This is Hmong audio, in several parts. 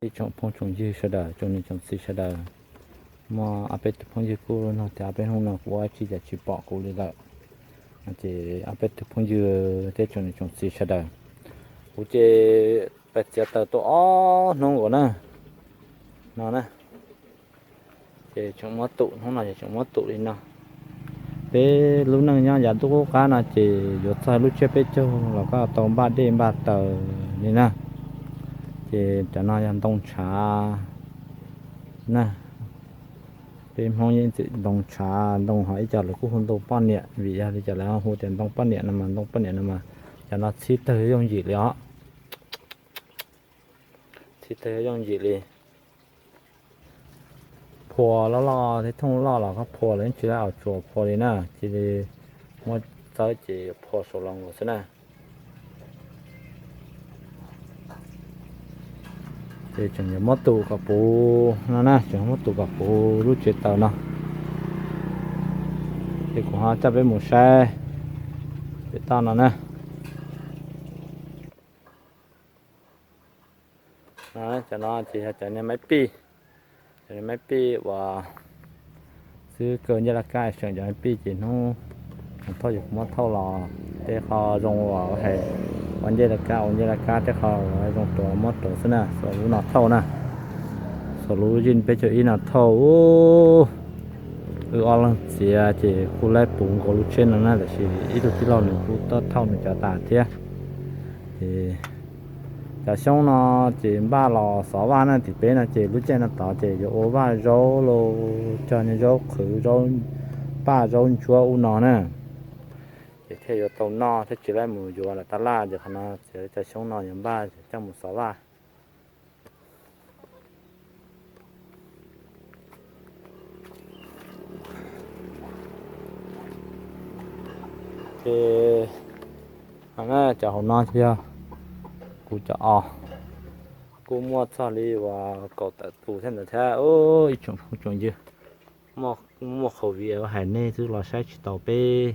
Ib tsoom phooj tsoom ywg sawv daws, tsoom niam tsoom txiv sawv daws, muaj ob peb tug phooj ywg kuj nug tias ob peb hnub no kuv ua tsi cas tsis pom kuv li lawm. Ces ob peb tug phooj ywg thiab tsoom niam tsoom txiv sawv daws, kuv ces pais txiav taws tau ob hnub nkaus na, no na, ces tseem muab tum, hnub no ces tseem muab tum li no. Peb lub neej nyob yav ntuj qub qab no ces yuav txog lub tsiab peb caug los koj tau npaj dej npaj taws li na. Ces cov no yog ntoo tshav na. Peb Hmoob yeej txwm ntoo tshav, ntoo ho ib co lawv kuj hu ntoo poj niam, vim yog li cas lawv hu tias ntoo poj niam no mas, ntoo poj niam no mas cov no txhib tawg yooj yim li os. Txhib tawg yooj yim li. Phua loj loj thiab thooj loj los koj phua los yeej tsis tau tsuas phua li na, cia li muab txawb ces phua saum los nkaus xwb na. Ces tseem yuav muab tus kom puv no na, tseem muab tus kom puv lub tsev taws no. Ces kuv ho coj peb mus saib pem toj no na. Cov no ces yog cov niag maib pij, cov niag maib pij uas xwb kaw ncej laj kab, tseem cov maib pij ces hnub thauj ces kuv muab thauj los tej qho zoo uas hais ua ncej laj kab, ua ncej laj kab tej qho uas zoo rau muab rau xwb na, xuas lub no thauj na, xuas lub zim peb caug ib no thauj. Wb ob leeg txiav ces kuj laib puv nkaus lub tsheb no na, tab sis ib tug tij laug nws kuj tuaj thauj nws cov tas thiab. Ces cov xyoob no ces npaj los xov vaj na, tim peb no ces lub caij no tod ces yuav ua vaj zaub los cog niag zaub qhwv, zaub paj zaub ntsuab ub no na, ces thiaj yuav tau noj thiab tsis laib mus yuav lawm tab laj. Ces qhov no txiav cov xyoob no yuav npaj coj mus xov vaj. Ces cov hauv no yog kuv cov os, kuj muaj txog li uas kaum tawm tus thiab ntawd thiab. Ib tsoom phooj tsoom ywg, muaj covid hais nej twb los saib tsis tau peb,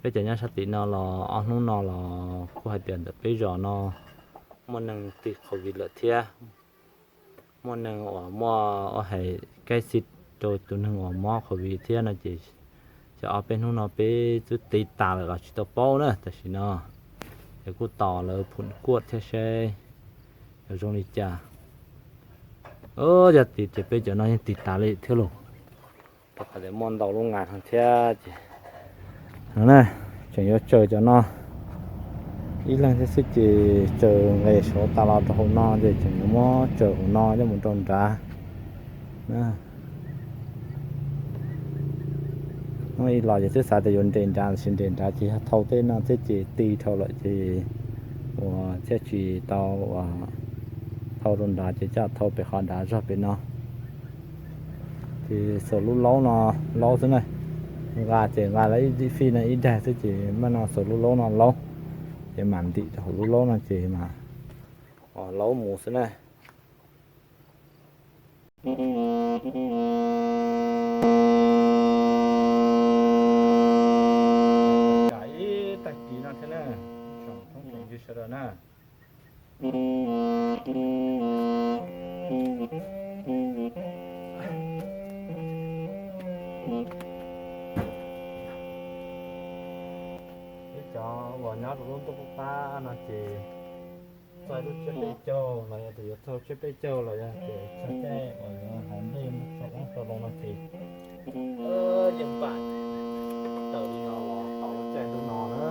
peb cov nyob sab tim no los ob hnub no los kuj hais tias ntawm peb zos no muaj neeg tig covid lawm thiab. Muaj neeg uas muaj ua hais kaib xi rau tus neeg uas mob covid thiab no ces, ces ob peb hnub no peb twb tiv tas lawm los tsis tau paub na. Tam sim no ces kuj tos lawv phum kuaj thiab saib yuav zoo li cas. Yog tiv ces peb cov no yeej tiv tas li thiab lauj. Rau qhov tias muaj ntau lub nqa no thiab ces, no na, tseem yuav tsaws cov no ib leeg thiab xwb ces tsaws nqes saud tas los rau hauv no ces tseem yuav muab tsaws hauv no coj mus rau nrad. Hnub ib los ces twb xav tias yuav nres nrad, tab sis nres nrad ces yog thau tej no thiab ces ti dhau lawm ces uas thiaj tsis tau uas thau rau nrad ces coj thau pem qhov nrad zog pem no. Ces xuas lub laub no, laub xwb na, nqa ces nqa lawv ib fij no ib daig xwb ces maj no xuas lub laub no laub, ces mam ntim rau hauv lub laub no ces mam laub mus xwb na. Ib tag kis no thiab na, tsoom phooj tsoom ywg sawv daws na. Peb cov uas nyob rau lub ntuj qub qab no ces txog lub tsiab peb caug los yog tias yuav txog lub tsiab peb caug los yog tias txog caij uas yuav hov nplej mus tso qaub tso loo no ces yeej npaj taws li no los tau lub caij ntuj no na.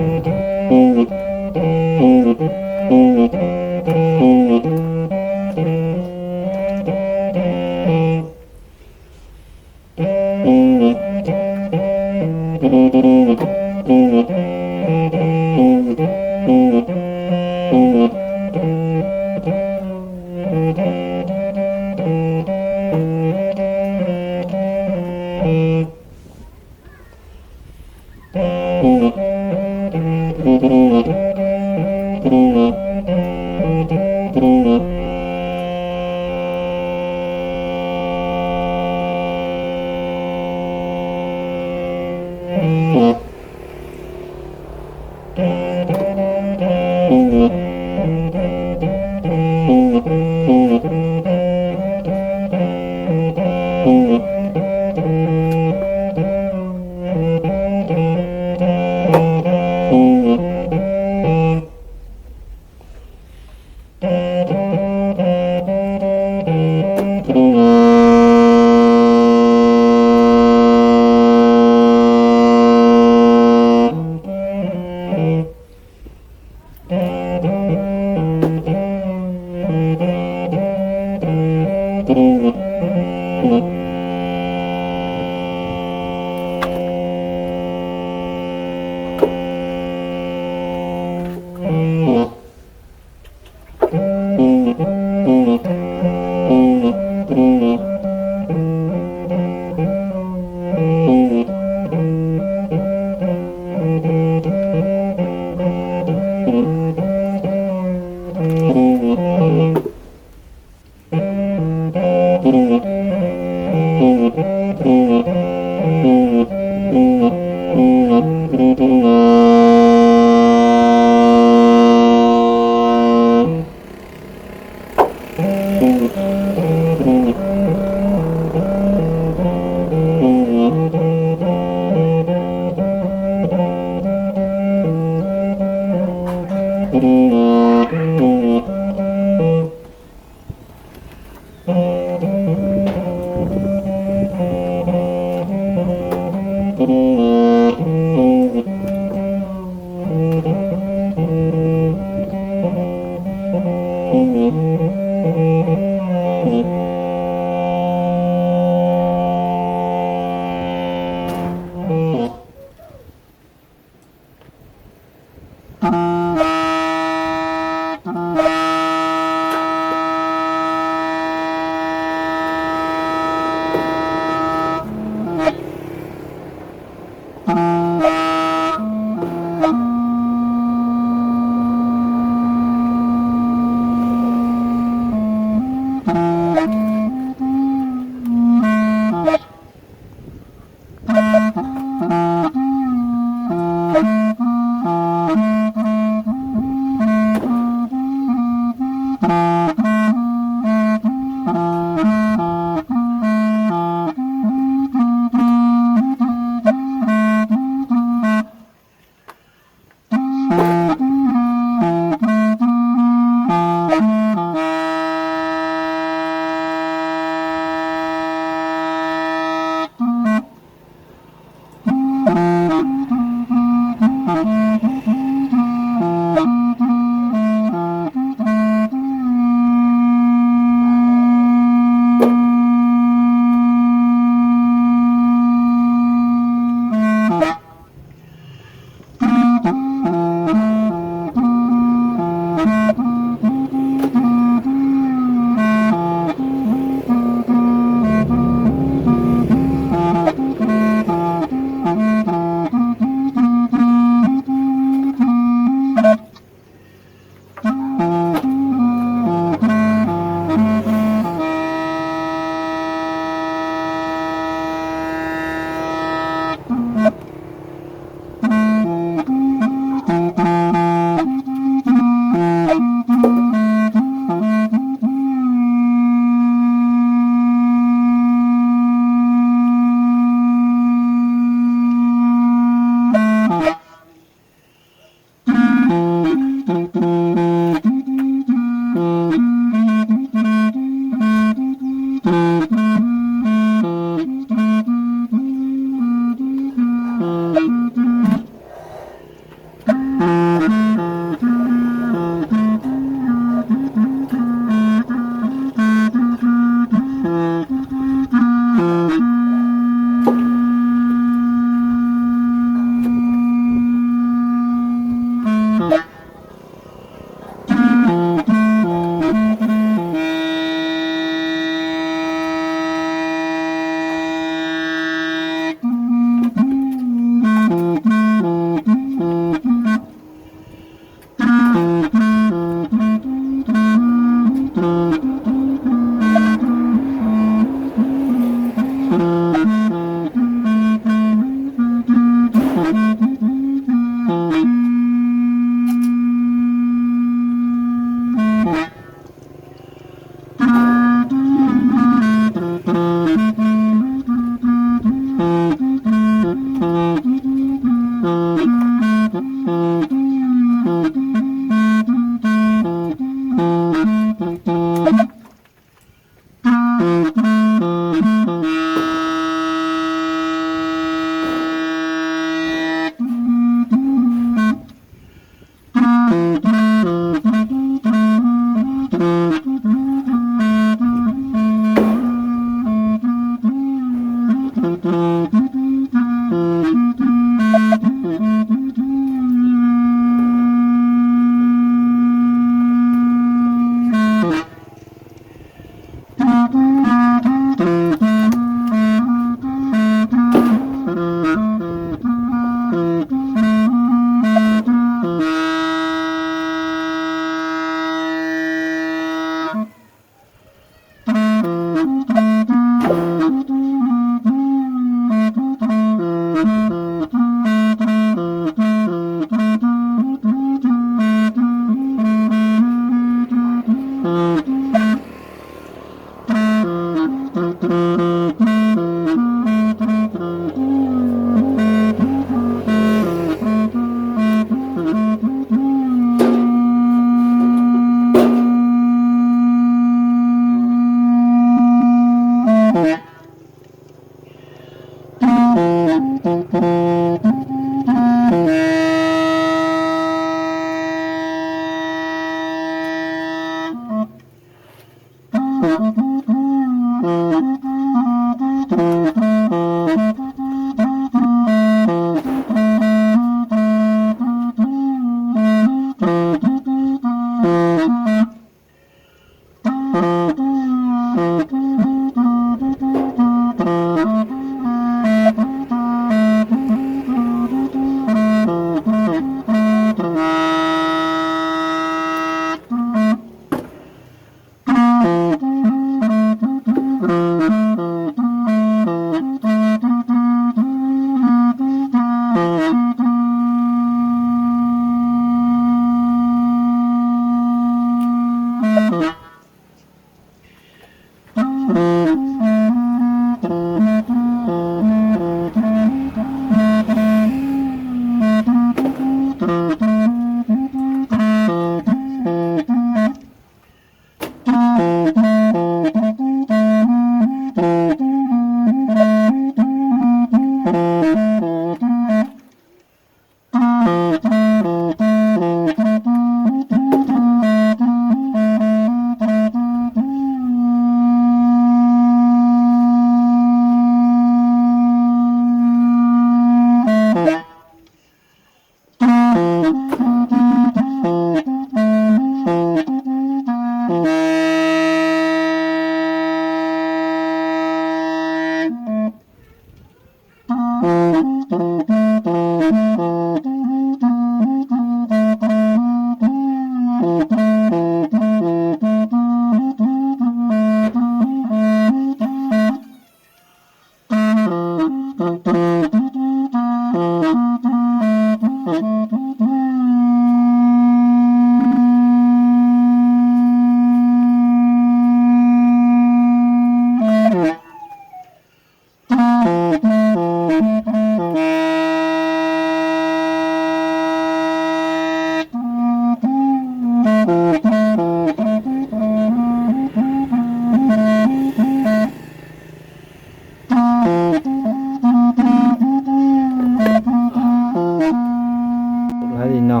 Li no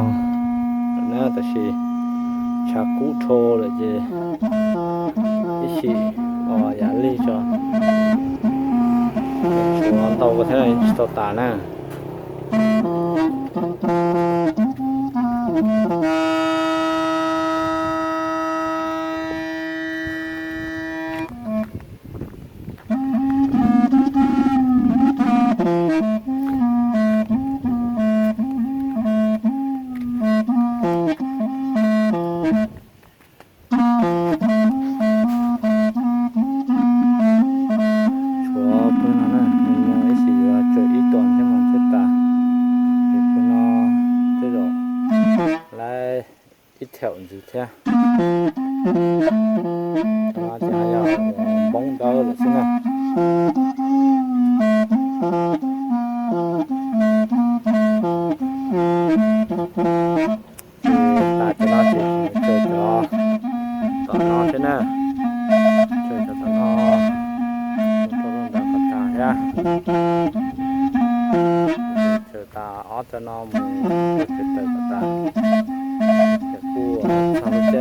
na, tab sis tshav kub dhau lawm ces ib sim os yav li tso, tshuav ntau ko thiab tsis tau tas na. Tshuav pawg no na, nws ib sim yuav tsawg ib tuas thiab mas thiaj tas. Ces pawg no tej zaum laib ib thaum ntxiv thiab. Ces yog npoob dawb lawm xwb na. Ces tas cov no ces tsawg cov tom no thiab na, tsawg cov tom no, rau ntawd kom tas thiab. Tsawg tas ob cov no mus, tsawg tas kom tas. Ces kuj txog lub caij